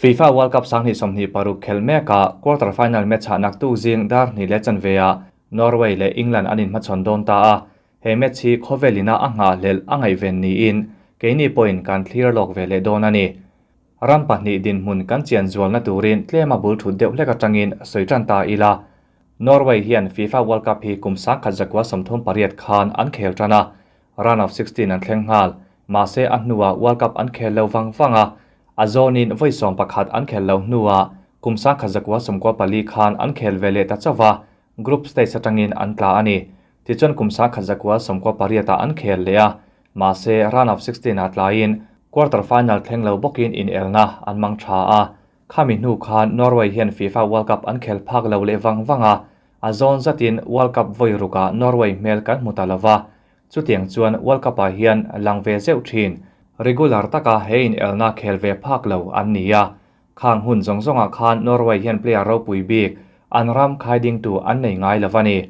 FIFA World Cup 2026 khel mekah quarter final match-ah naktuk zing dar hnih leh chanveah Norway leh England an inhmachhawn dawn ta a, he match hi khawvel ina a nghahhlelh a ngaihven niin keini pawhin kan thlir lawk ve leh dawn a ni. Ram pahnih dinhmun kan chian zualna turin tlema bul thut deuh hlek atangin sawi tan ta ila. Norway hian FIFA World Cup hi kum 1938 khan an khel tan a, round of 16 an thleng nghal. Mahse a hnuah World Cup an khel lo vang vang a, a zawnin vawi 11 an khel lo hnuah kum 1994 khan an khel ve leh ta chauh va, group stage atangin an tla a ni. Tichuan kum 1998 ah an khel leh a, mahse round of 16 ah tlain quarter final thleng lo bawkin inelna an mang tha a. Khami hnu khan Norway hian FIFA World Cup an khel phak lo leh vang vang a, a zawn zatin World Cup vawi rukah Norway hmel kan hmu ta lova. Chutiang chuan World Cup ah hian lang ve zeuh thin, regular taka he inelna khel ve phak lo an ni a. Khang hun zawng zawngah khan Norway hian player ropui bik an ram khai dingtu an nei ngai lo a ni.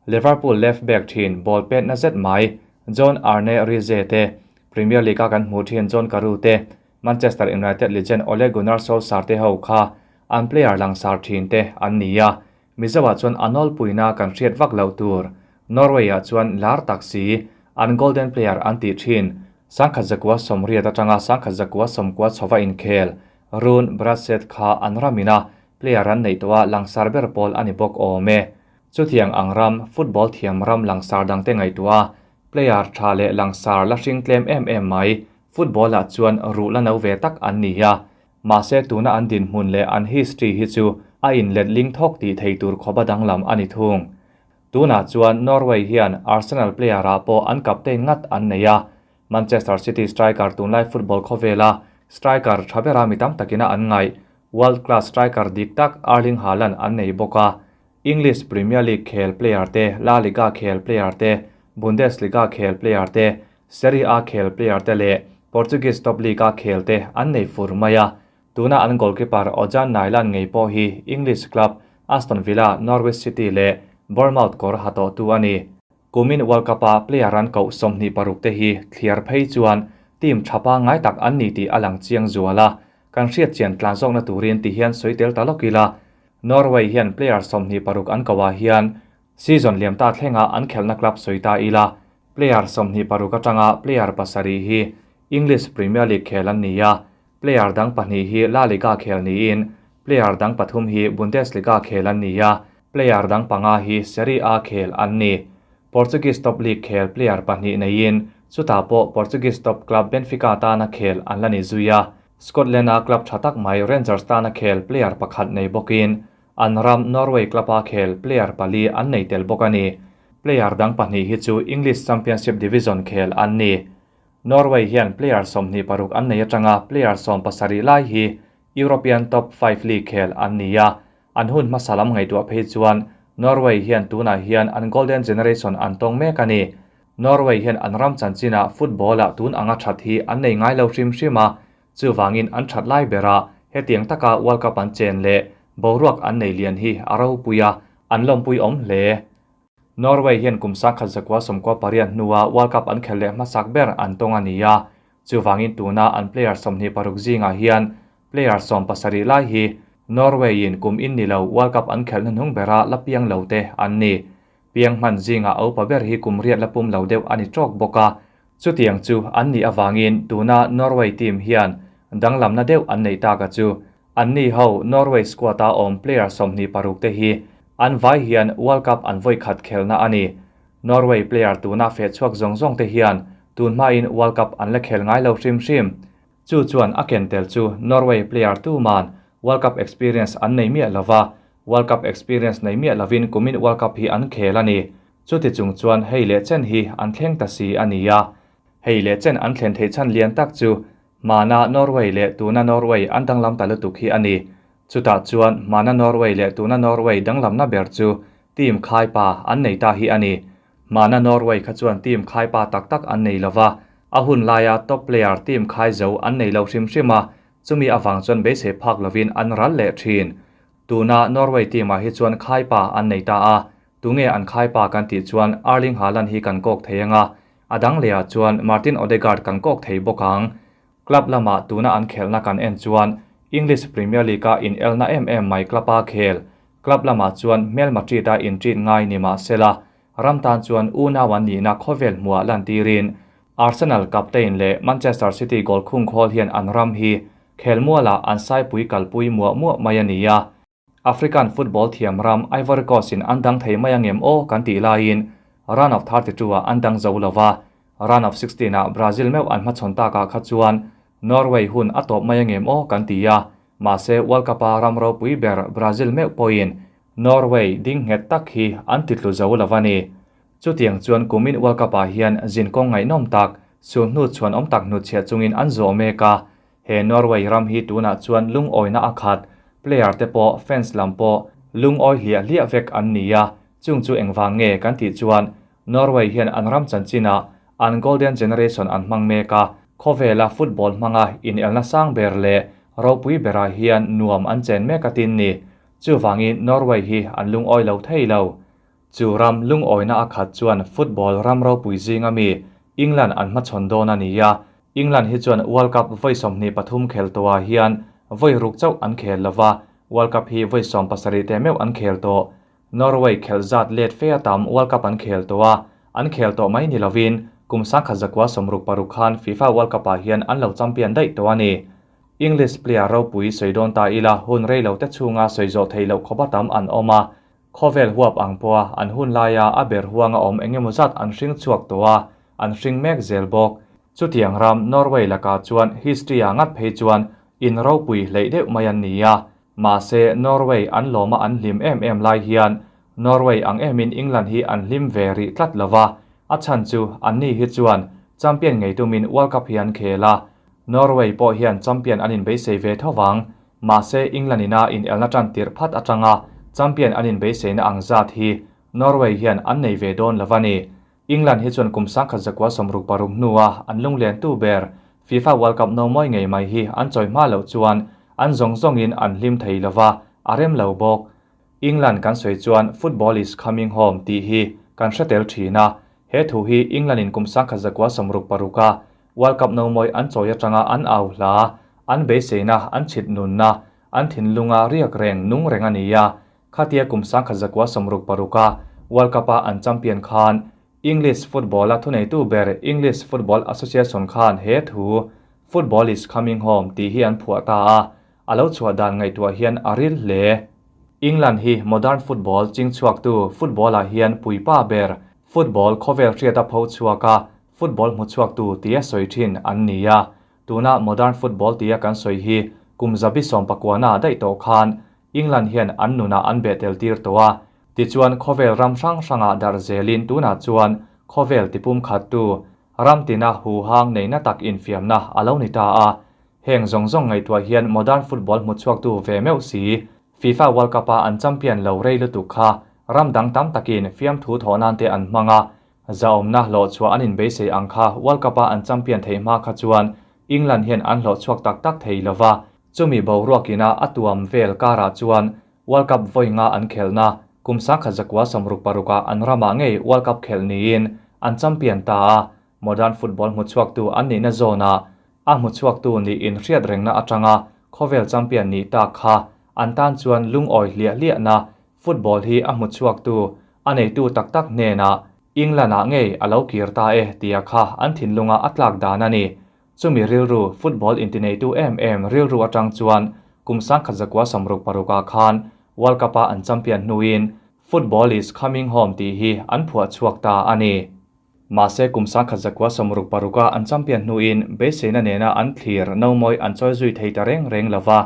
Liverpool left back thin ball pet na zet mai John Arne Riise te, Premier League a kan hmuh thin John Carew te, Manchester United legend Ole Gunnar Solskjaer te ho kha an player langsar thin te an ni a. Mizoah chuan a nawlpuina kan hriat vak loh tur Norway-ah chuan lar tak si an golden player an tih thin 1980 atanga 1990 chhova inkhel Rune Bratseth kha an ramina player an neih tawha langsar ber pawl a ni bawk awm e. Chutiang ang ram football thiam ram langsar dangte ngaihtuah a player tha leh langsar la hring tlem em em mai football-ah chuan ruh la no ve tak an ni a. Mahse tuna an dinhmun leh an history hi chu a inlet ling thawk tih thei tur khawpa danglam a ni thung. Tunah chuan Norway hian Arsenal player-ah pawh an captain ngat an nei a. Manchester City striker tunlai football khawvela striker tha bera mi tam takina an ngaih world class striker dik tak Erling Haaland an nei bawk a. English Premier League khel player te, La Liga khel player te, Bundesliga khel player te, Serie A khel player te leh Portuguese top league-a khel te an nei fur mai a. Tuna an goalkeeper Ojan Nyland ngei pawh hi English club Aston Villa, Norwich City leh Bournemouth kawr ha tawhtu a ni. Kumin World Cup-a player an koh 26 te hi thliar phei chuan team tha pangngai tak an ni tih a lang chiang zual a. Kan hriat chian tlan zawkna turin ti hian sawi tel ta lawk ila. Norway hian player 26 an koh ah hian season liam ta thlenga an khelhna club sawi ta ila. Player 26 atanga player 7 hi English Premier League khel an ni a, player dang pahnih hi La Liga khel niin player dang pathum hi Bundesliga khel an ni a, player dang panga hi Serie A khel an ni. Portuguese top league khel player pahnih neiin chutah pawh Portuguese top club Benfica tana khel an la ni zui a. Scotland-a club tha tak mai Rangers tana khel player pakhat nei bawkin an ram Norway club-a khel player pali an nei tel bawk a ni. Player dang pahnih hi chu English Championship Division khel an ni. Norway hian player 26 an nei atanga player 17 lai hi European top 5 league khel an ni a. An hun hmasa lam ngaihtuah phei chuan Norway hian tunah hian an golden generation an tawng mek a ni. Norway hian an ram chanchina football-ah tun anga that hi an nei ngai lo hrim hrim a, chuwangin an that lai bera hetiang taka World Cup an chen leh boruak an nei lian hi a ropui a, an lawmpui awm hle. Norway hian kum 1998 hnuah World Cup an khel leh hmasak ber an tawng a ni a, chuwangin tuna an player 26 zingah hian player 17 lai hi Norway in kum in ni lo World Cup an khelh hnuhnung bera la piang lo te an ni. Piang hman zinga opa ber hi kum riat la pum lo deuh ani tawk bawk a. Chutiang chu an ni awangin tuna Norway team hian danglamna deuh an nei taka chu. An ni ho Norway squad a awm player 26 te hi an vai hian World Cup an vawi khat khelna ani. Norway player tuna fe chhuak zawng zawng te hian tun hmain World Cup an la khel ngai lo hrim hrim. Chu chuan a ken tel chu Norway player tu man World Cup experience an nei miah lova, World Cup experience nei miah lovin kumin World Cup hi an khel ani. Chuti chung chuan hei leh chen hi an thleng ta si ani a. Hei leh chen an thlen thei chan lian tak chu mana Norway leh tuna Norway an danglam ta lutuk hi ani. Chutah chuan mana Norway leh tuna Norway danglamna ber chu team khai pa an nei ta hi ani. Mana Norway kha chuan team khai pa tak tak an nei lova, a hun laia top player team khai zo an nei lo hrim hrim a, chumi awang chuan beisei phak lovin an ral leh thin. Tuna Norway team ah hi chuan khai pa an nei ta a, tunge an khai pa kan tih chuan Erling Haaland hi kan kawk thei anga, a dang lehah chuan Martin Odegaard kan kawk thei bawk ang. Club lama tuna an khelhna kan en chuan English Premier League-a inelna em em mai club-a khel. Club lamah chuan hmelma treat-a intreat ngai ni mah sela, ram tan chuan unau an nihna khawvel hmuah lantirin Arsenal captain leh Manchester City goal khung khawl hian an ram hi khelmualah an saipui kalpui muah muah mai a ni a. African football thiam ram Ivory Coast in an dang thei mai angem aw kan tih laiin round of 32 ah an dang zo lova, round of 16 ah Brazil meuh an hmachhawn takah kha chuan Norway hun a tawp mai angem aw kan ti a, mahse World Cup a ram ropui ber Brazil meuh pawhin Norway ding nghet tak hi an titlu zo lo a ni. Chutiang chuan kumin World Cup ah hian zinkawng ngaihnawm tak, sulhnu chhuanawm tak hnutchhiah chungin an zawh mek a. He Norway ram hi tunah chuan lungawina a khat, player te pawh fans lam pawh lungawi hliah hliah vek an ni a, chung chu engvang nge kan tih chuan Norway hian an ram chanchinah an golden generation an hmang mek a, khawvela football hmanga inelna sang ber leh ropui berah hian nuam an chen mek a tin ni. Chuvangin Norway hi an lungawi lo thei lo. Chu ram lungawina a khat chuan football ram ropui zinga mi England an hmachhawn dawn a ni a, England hi chuan World Cup vawi 23 khel tawhah hian vawi ruk chauh an khel lova, World Cup hi vawi 17 te meuh an khel tawh. Norway khelh zat let fe a tam World Cup an khel tawh a, an khel tawh mai ni lovin kum 1966 khan FIFA World Cup ah hian an lo champion daih tawh a ni. English player ropui sawi dawn ta ila hun rei lo te chhunga sawi zawh theih loh khawpa tam an awm a, khawvel huap ang pawha an hun laia a ber huanga awm engemaw zat an hring chhuak tawh a, an hring mek zel bawk. Chutiang ram Norway lakah chuan history ah ngat phei chuan in ropui hleih deuh mai an ni a, mahse Norway an lawma an hlim em em lai hian Norway ang emin England hi an hlim ve rih tlat lova, a chhan chu anni hi chuan champion ngei tumin World Cup hi an khel a, Norway pawh hian champion an inbeisei ve tho vang, mahse England ina inelna tan tirh phat atanga champion an inbeiseina ang zat hi Norway hian an nei ve dawn lova ni. England hi chuan kum 1966 hnua an lunglen tu ber FIFA World Cup no mawi ngei mai hi an chawi hma loh chuan an zawng zawngin an hlim thei lova, a rem lo bawk. England kan sawi chuan football is coming home tih hi kan hre tel thin a, he thu hi England in kum 1966 a World Cup no mawi an chawi atanga an au hla, an beiseina, an chhit nunna, an thinlunga riak reng nung reng a ni a, khatia kum 1966 a World Cup a an champion khan English football a thuneitu ber English Football Association khan he thu football is coming home tih hi an phuah ta a, a lo chhuah dan ngaihtuah hian a ril hle. England hi modern football ching chhuak tu football ah hian puipa ber football khawvel hriat a pho chhuak a, football hmu chhuak tu tia sawi thin an ni a, tuna modern football tia kan sawi hi kum zabi 19 na daih tawh khan England hian an nuna an betel tir tawh a, tichuan khawvel ram hrang hranga dar zelin tunah chuan khawvel tipum khat tu ram tina hu hang neina tak infiamna a lo ni ta a, heng zawng zawng ngaihtuah hian modern football hmu chhuak tu ve meuh si FIFA World Cup a an champion lo rei lutuk kha ram dang tam takin fiam thu thawh nan te an hmanga, zaawmna hlawh chhuah an inbeisei ang kha World Cup a an champion thei hma kha chuan England hian an hlawh chhuak tak tak thei lova, chumi boruakina a tuam vel karah chuan World Cup vawi nga an khelna kum 1966 ah an ramah ngei World Cup khel niin an champion ta a, modern football hmu chhuak tu an nihna zona a hmu chhuak tu ni in hriat rengna atanga khawvel champion ni ta kha an tan chuan lungawi hliah hliah na football hi a hmu chhuak tu a nei tu tak tak hnena England ah ngei a lo kir ta e tia kha an thinlunga a tlak dan a ni. Chumi rilru football intinei tu em em rilru atang chuan kum 1966 ah khan World Cup a an champion hnuin football is coming home tih hi an phuah chhuak ta a ni. Mahse kum 1966 a an champion hnuin beiseina nena an thlir no mawi an chawi zui thei ta reng reng lova,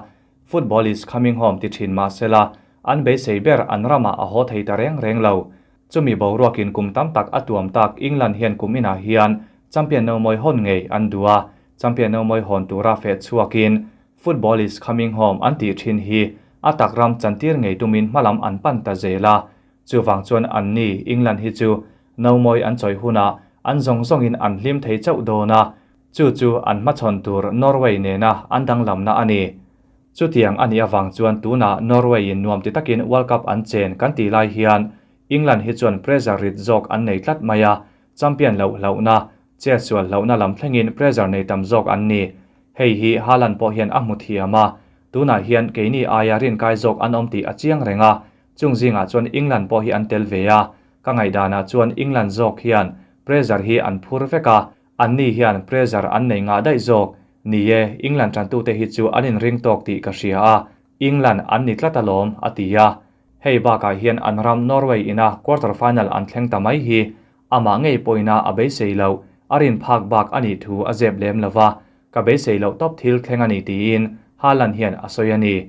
football is coming home ti thin mahsela an beisei ber an rama a haw thei ta reng reng lo. Chumi boruakin kum tam tak a tuam tak England hian kum inah hian champion no mawi hawn ngei an dua, champion no mawi hawn tura feh chhuakin football is coming home an tih thin hi a tak ram chantir ngei tumin hmalam an pan ta zela, chuwang chuan an ni England hi chu no mawi an chawi huna an zawng zawngin an hlim thei chauh dawna, chu chu an hmachhawn tur Norway nena an danglamna a ni. Chutiang ani awang chuan tuna Norway in nuam ti takin World Cup an chen kan ti lai hian England hi chuan pressure rit zawk an nei tlat mai a, champion loh hlauhna, che sual hlauhna lam thlengin pressure nei tam zawk an ni. Hei hi Haaland pawh hian a hmu thiam a, Tunah hian keini aia rinkai zawk an awm tih a chiang reng a, chung zingah chuan England pawh hi an tel ve a. Ka ngaihdanah chuan England zawk hian pressure hi an phur vek a, anni hian pressure an nei ngah daih zawk. Ni e, England tantute hi chu an inring tawk tih ka hria a, England an ni tlat alawm, a ti a. Hei bakah hian an ram Norway ina quarter final an thleng ta mai hi amah ngei pawhina a beisei loh, a rin phak bak a nih thu a zep lem lo va, ka beisei loh tawp thil thleng a ni tiin Haaland hian a sawi a ni.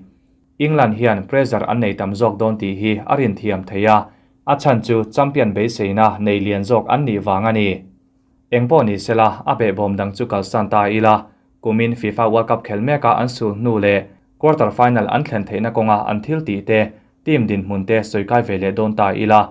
England hian pressure an nei tam zawk dawn tih hi a rin thiam thei a, a chhan chu champion beiseina nei lian zawk an nih vang a ni. Engpawh ni sela, a behbawm dang chu kalsan ta ila, kumin FIFA World Cup khel meka an sul hnu leh quarter final an thlen theihna kawnga an thil tih te, team dinhmun te sawi kai ve leh dawn ta ila.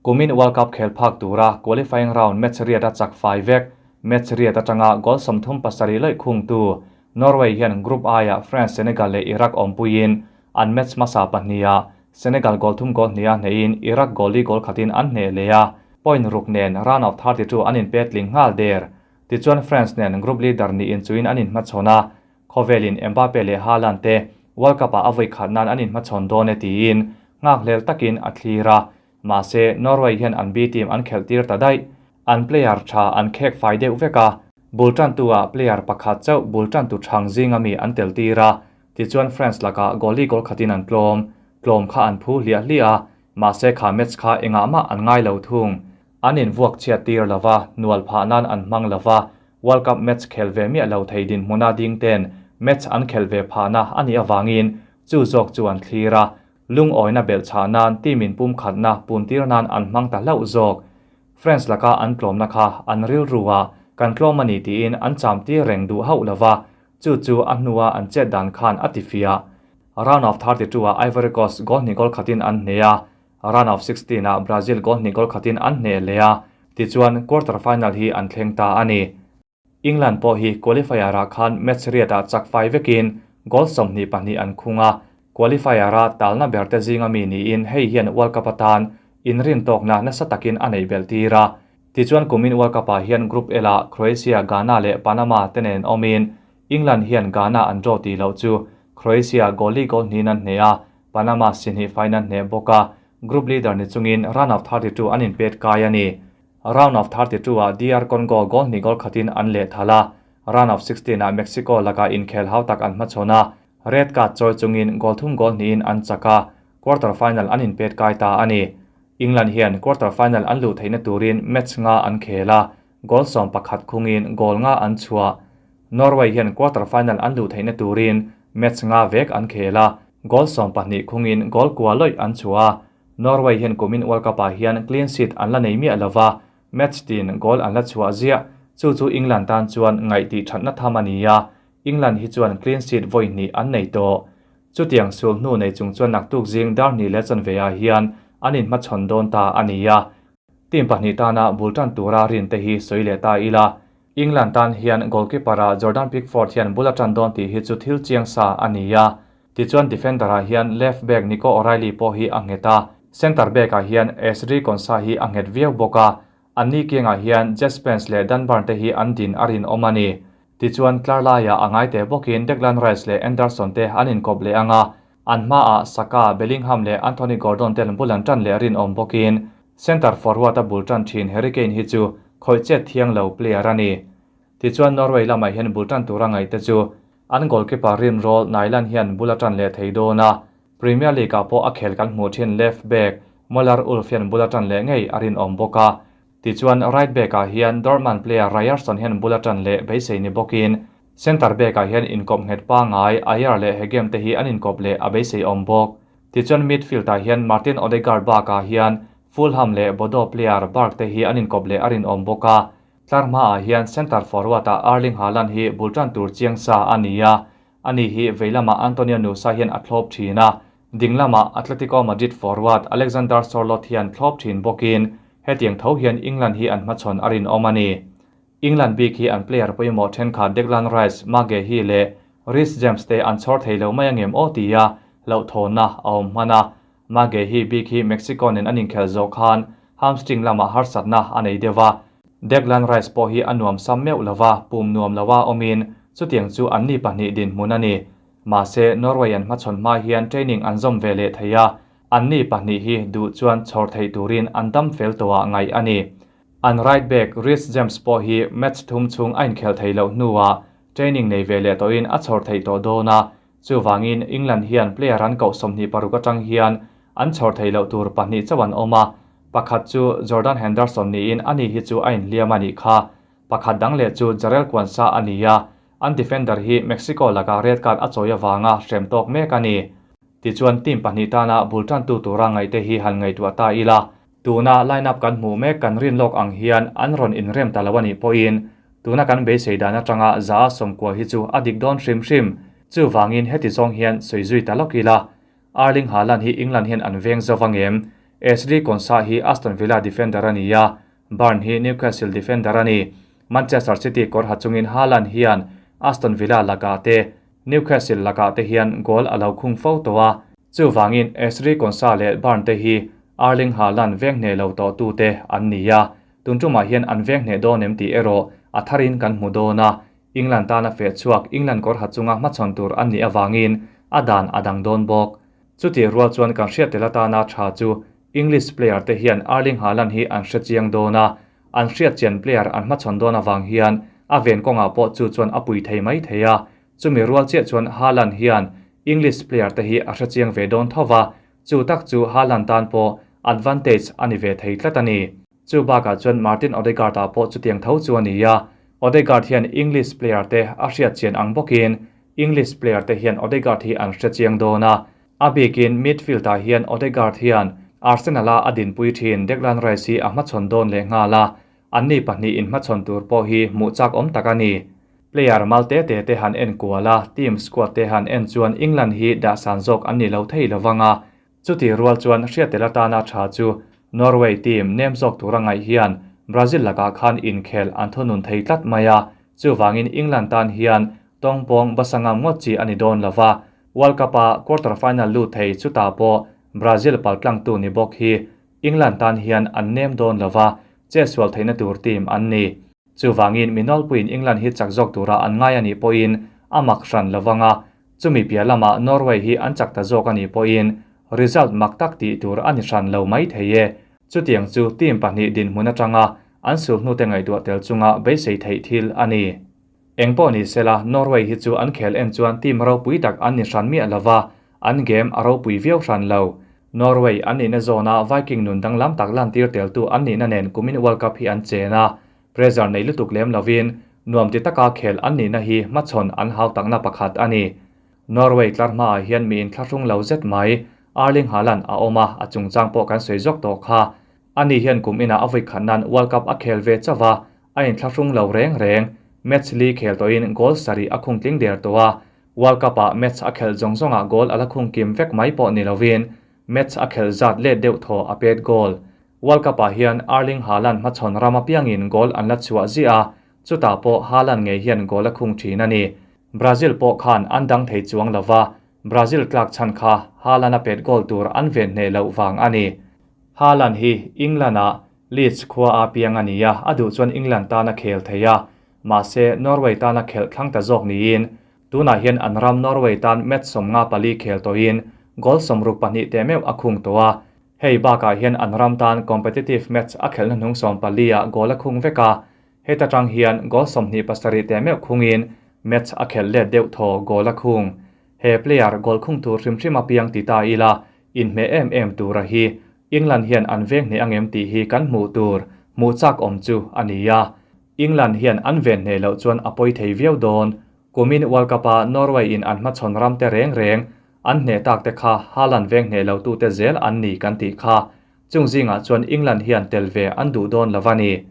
Kumin World Cup khel phak tura qualifying round match riat a chak fai vek, match riat atanga goal 37 lawih khungtu Norway hian Group I-ah France, Senegal leh Iraq awmpuiin an match hmasa pahniha Senegal goal thum goal hniha hnehin Iraq goal li goal khatin an hneh leh a, point ruk nen round of 32 an inpet tling nghal der. Tichuan France nen group leader niin chuin an inhmachhawn a, khawvelin Mbappe leh Haaland te World Cup-ah a vawi khat nan an inhmachhawn dawn e tiin nghakhlel takin a thlir a, mahse Norway hian an B team an khelh tir ta daih. An player tha an khek fai deuh vek a, bul tantu-ah player pakhat chauh bul tantu thang zinga mi an tel tir a, tichuan France lakah goalie goal khatin an tlawm. Tlawm kha an phu hliah hliah a, mahse kha match kha engah mah an ngai lo thung. An invuak chhiat tir lo va, hnual phah nan an hmang lo va, World Cup match khel ve miah lo thei dinhmuna ding ten match an khelh ve phahna a nih avangin chu zawk chu an thlir a, lungawina belh chhah nan team in pumkhatna puntir nan an hmang ta hlauh zawk. France laka an tlawmna kha an rilru a, kan tlawm a ni tiin an cham tir reng duh hauh lo va, chu chu a hnua an chet dan khan a ti fiah. Round of 32 ah Ivory Coast goal hnih goal khatin an hneh a, Round of 16 ah Brazil goal hnih goal khatin an hneh leh a, tichuan quarter final hi an thleng ta a ni. England pawh hi qualifier ah khan match riat ah chak fai vekin goal 22 an khung a, qualifier a talna ber te zinga mi niin hei hian World Cup atan inrin tawkna nasa takin a nei belh tir a. Tichuan kumin World Cup ah hian Group L ah Croatia, Ghana leh Panama te nen awmin England hian Ghana an draw tih loh chu Croatia goal li goal hnihin an hneh a, Panama si hnih faiin an hneh bawk a, group leader ni chungin round of 32 an inpet kai a ni. Round of 32 ah DR Congo goal hnih goal khatin an leh thal a, round of 16 ah Mexico lakah inkhel hau tak an hmachhawn a, red card chawi chungin goal thum goal hnihin an chak a, quarter final an inpet kai ta a ni. England hian quarter final an luh theihna turin match nga an khel a, goal 11 khungin goal nga an chhuah. Norway hian quarter final an luh theihna turin match nga vek an khel a, goal 12 khungin goal kua lawih an chhuah a. Norway hian kumin World Cup ah hian clean sheet an la nei miah lo va, match tin goal an la chhuah ziah, chu chu England tan chuan ngaih tih thatna tham a ni a, England hi chuan clean sheet vawi hnih an nei tawh. Chutiang sul hnu nei chung chuan naktuk zing dar hnih leh chanve ah hian an inhmachhawn dawn ta a ni a. Team pahnih tana bul tan tura rin te hi sawi leh ta ila, England tan hian goalkeeper ah Jordan Pickford hian bul a tan dawn tih hi chu thil chiang sa a ni a. Tichuan defender ah hian left back Nico O'Reilly pawh hi a nghet a, centre back ah hian Ezri Konsa hi a nghet viau bawk a. Anni kiangah hian Jess Spence leh Dan Burn te hi an din a rinawm a ni. Tichuan tlar laiah a ngai teh bawkin Declan Rice leh Anderson te an inkawp leh ang a, an hmaah Saka, Bellingham leh Anthony Gordon ten bul an tan leh rinawm bawkin centre forward a bul tan thin Harry Kane hi chu khawih chet thiang lo player a ni. Tichuan Norway lamah hian bul tan tura ngaih te chu an goalkeeper rin roll Nyland hian bul a tan leh thei dawn a, Premier League ah pawh a khel kan hmuh thin left back Moller Ulf hian bul a tan leh ngei a rinawm bawk a. Tichuan right back ah hian Dortmund player Ryerson hian bul a tan leh beisei ni bawkin centre back ah hian inkawp nghet pangai Ayer leh Hegem te hi an inkawp leh a beisei awm bawk. Tichuan midfield ah hian Martin Odegaard bakah hian Fulham leh Bodo player Berg te hi an inkawp leh a rinawm bawk a. Tlar hmaah hian centre forward ah Erling Haaland hi bul tan tur chiang sa a ni a, ani hi vei lamah Antonio Nusa hian a thlawp thin a, ding lamah Atletico Madrid forward Alexander Sorloth hian thlawp thin bawkin hetiang tho hian England hi an hmachhawn a rinawm a ni. England bik hi an player pawimawh thenkhat Declan Rice, Maguire leh Reece James te an chhawr thei lo mai angem aw tia hlauhthawnna a awm hman a, Maguire bik hi Mexico nen an inkhel zawh khan hamstring lamah harsatna a nei deuh a, Declan Rice pawh hi a nuam sam meuh lo va, pum nuam lo a awmin chutiang chu anni pahnih dinhmun a ni. Mahse, Norway an hmachhawn hma hian training an zawm ve leh thei a, anni pahnih hi duh chuan chhawr theih turin an dam fel tawhah ngaih a ni. An right back Reece James pawh hi match thum chhung a inkhelh theih loh hnuah training nei ve leh tawhin a chhawr theih tawh dawn a, chuvangin England hian player an koh 26 atang hian an chhawr theih loh tur pahnih chauh an awm a, pakhat chu Jordan Henderson niin ani hi chu a inhliam a nih kha. Pakhat dang leh chu Jarell Quansah a ni a, an defender hi Mexico lakah red card a chawi avanga hrem tawk mek a ni. Tichuan team pahnih tana bul tantu tura ngaihte hi han ngaihtuah ta ila, tuna line-up kan hmuh mek kan rin lawk ang hian an rawn inrem ta lo a nih pawhin tuna kan beisei dan atanga za 90 hi chu a dik dawn hrim hrim. Chuvangin heti zawng hian sawi zui ta lawk ila, Erling Haaland hi England hian an veng zo vang em? Ashley Konsa hi Aston Villa defender a ni a, Burn hi Newcastle defender a ni. Manchester City kawr ha chungin Haaland hian Aston Villa lakah te, Newcastle lakah te hian goal a lo khung fo tawh a. Chuvangin Ashley Konsa leh Burn te hi Erling Haaland veng hneh lo tawh tu te an ni a. Tun tumah hian an veng hneh dawn em tih erawh a tharin kan hmu dawn a. England tana feh chhuak England kawr ha chunga hmachhawn tur an nih avangin a dan a dang dawn bawk. Chutih rual chuan kan hriat tel atana tha chu English player te hian Erling Haaland hi an hre chiang dawn a, an hriat chian player an hmachhawn dawn avang hian a ven kawngah pawh chu chuan a pui thei mai thei a, chumi rual chiah chuan Haaland hian English player te hi a hre chiang ve dawn tho va, chu tak chu Haaland tan pawh advantage a ni ve thei tlat a ni. Chu bakah chuan Martin Odegaard-ah pawh chutiang tho chu a ni a, Odegaard hian English player te a hriat chian ang bawkin English player te hian Odegaard hi an hre chiang dawn a, a bikin midfield-ah hian Odegaard hian Arsenal-a a dinpui thin Declan Rice hi a hmachhawn dawn leh nghal a, anni pahnih inhmachhawn tur pawh hi hmuh chak awm tak a ni. Player mal te te te han en kual a, team squad te han en chuan England hi dahsan zawk an ni lo thei lovang a, Chutih rual chuan hriattel atana tha chu Norway team nem zawk tura ngaih hian Brazil lakah khan inkhel an thunun thei tlat mai a, chuvangin England tan hian tawngpawng basa ngam ngawt chi a ni dawn lo va, World Cup-a quarter final lut thei chutah pawh Brazil paltlangtu ni bawk hi England tan hian an nem dawn lo va, chetsual theihna tur team an ni. Chuvangin mi nawlpuiin England hi chak zawk tura an ngai a nih pawhin a mak hran lo vang a, chumi piah lamah Norway hi an chak ta zawk a nih pawhin result mak tak tih tur a ni hran lo mai thei e. Chutiang chu team pahnih dinhmun atanga an sulhnute ngaihtuah tel chunga beisei theih thil a ni. Engpawh ni sela, Norway hi chu an khel en chuan team ropui tak an ni hran miah lo va, an game a ropui viau hran lo. Norway an nihna zawna Viking nun danglam tak lantir teltu an nihna nen kumin World Cup hi an chen a, pressure nei lutuk lem lovin nuam ti taka khel an nihna hi hmachhawn an hau takna pakhat a ni. Norway tlar hmaah hian mi inthlahrung lo zet mai Erling Haaland a awm a, a chungchang pawh kan sawi zawk tawh kha. Ani hian kum inah a vawi khat nan World Cup a khel ve chauh a, a inthlahrung lo reng reng. Match li khel tawhin goal sarih a khung tling der tawh a, World Cup-ah match a khelh zawng zawngah goal a la khung kim vek mai pawh ni lovin match a khelh zat let deuh thaw a pet goal. World Cup-ah hian Erling Haaland hmachhawn ram apiangin goal an la chhuah ziah a, chutah pawh Haaland ngei hian goal a khung thin a ni. Brazil pawh khan an dang thei chuang lo va, Brazil tlak chhan kha Haaland a pet goal tur an ven hneh loh vang a ni. Haaland hi England-ah Leeds khua a piang a ni a, a duh chuan England tan a khel thei a, mahse Norway tana khelh thlang ta zawk niin tunah hian an ram Norway tan match 54 khel tawhin goal 62 teh meuh a khung tawh a, hei bakah hian an ram tan competitive match a khelhna hnung 14 ah goal a khung vek a, heta tang hian goal 27 teh meuh khungin match a khelh let deuh thaw goal a khung. He player goal khung tur hrim hrim a piang ti ta ila, inhmeh em em tura hi England hian an veng hneh angem tih hi kan hmuh tur hmuh chak awm chu a ni a. England hian an ven hneh loh chuan a pawi thei viau dawn. Kumin World Cup-a Norway in an hmachhawn ram te reng reng an hneh tak te kha Haaland veng hneh lo tute zel an ni kan tih kha. Chung zingah chuan England hian tel ve an duh dawn lo a ni.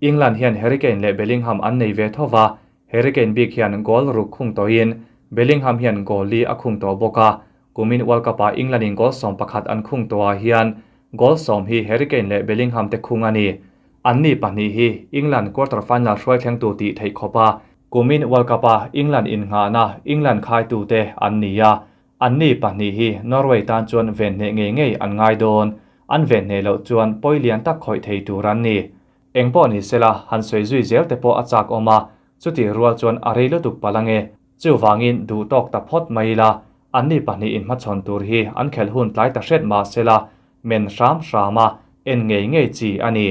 England hian Harry Kane leh Bellingham an nei ve tho va, Harry Kane bik hian goal ruk khung tawhin Bellingham hian goal li a khung tawh bawk a. Kumin World Cup-ah England in goal 11 an khung tawhah hian goal 10 hi Harry Kane leh Bellingham te khung a ni. Anni pahnih hi England quarter final hruai thlengtu tih theih khawp a, kumin World Cup-a England innghahna England khaitute an ni a. Anni pahnih hi Norway tan chuan ven hneh ngei ngei an ngai dawn. An ven hneh loh chuan pawi lian tak khawih thei tur an ni. Engpawh ni sela, han sawi zui zel te pawh a chak awm a, chutih rual chuan a rei lutuk palh ange. Chuvangin duh tawk ta phawt mai ila, anni pahnihin inhmachhawn tur hi an khelh hun tlai ta hret mah sela, men hram hrama en ngei ngei chi a ni.